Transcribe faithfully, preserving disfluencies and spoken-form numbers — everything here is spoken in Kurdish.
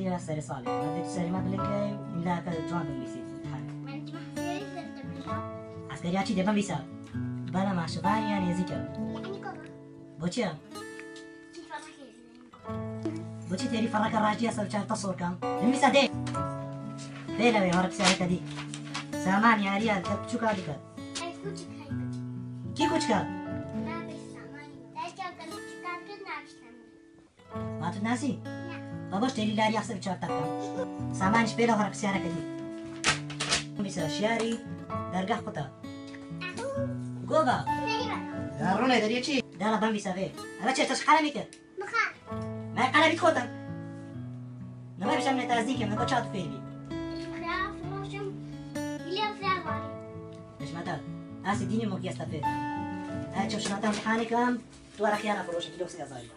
Ya serê salê. Ma dê tu serê me bilike, îmlaka ciwan binivîsî. Ben cima hesiyarî ser te bilişa. Eskeriya çi dê binivîsa? Bana ma şivan ya nêzîk e. Yani kova. Bo çi ya? Çi fazla keyfine. Bo çi têrî ferraka rajdiya ser çar te sor kam? Binivîsa dê. Bêle wê, hara pisyareke dî. Saman yariya te piçûka dike. Ay kuçik, ay kuçik. Kî kuçika? Nabe saman. Derken ben kuçik kalkın nabe saman. Ma tu nasî? Ne? Babaş têlî lariya ser çar te kam. Saman ji bêle hara pisyareke dî. Binivîsa şiyarî dergah quta. Gova. Seni bak. Ya rûnê deriyê çi? Dala binivîsa vê. Eve çi, te ji qelemê kir? Bıkar. Me qelemî dixotin. Nime bişem ne tezdîn kim, ne çawa tu fêr bî. Xiyar fırlaşım. Biliyor xiyar var. Hişmeta. Asî dînî mokî esta fêr. Ay çim şinata imtihanê kam, tu ara xiyara firoşe kîlo sê hezarî.